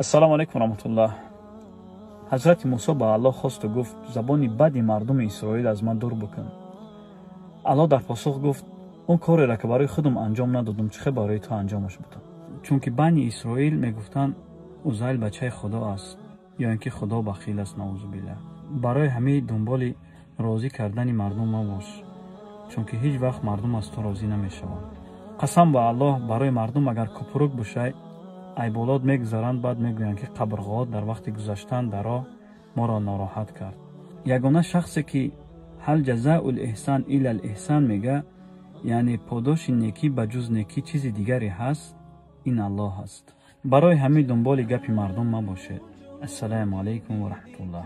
Ассалому алайкум раҳматуллоҳ. Ҳазрати Мусо ба Аллоҳ хосту гуфт: забони бади мардуми Исроил аз ман дур бикун. Аллоҳ дар посух гуфт: он кореро ки барои худам анҷом надодам, чӣ хел барои ту анҷомаш будам? Чунки Бани Исроил мегуфтанд, Узайл бачаи Худо аст ё ин ки Худо бахил аст, наузубилла. Барои ҳамин дунболи розӣ кардани мардум мабош, чунки ҳеҷ вақт мардум аз ту розӣ намешаванд. Қасам ба Аллоҳ, барои мардум агар купрук бошай, айболот мегузаранд, баъд мегӯянд, ки қабрғот дар вақти гузаштан дар роҳ моро нороҳат кард. Ягона шахсе ки ҳал ҷазаул эҳсан илал эҳсан мега, яъне подоши некӣ ба ҷуз некӣ чизи дигаре ҳаст, ин Аллоҳ аст. Барои ҳамин дунболи гапи мардум мабошед. Ассалому алайкум ва раҳматуллоҳ.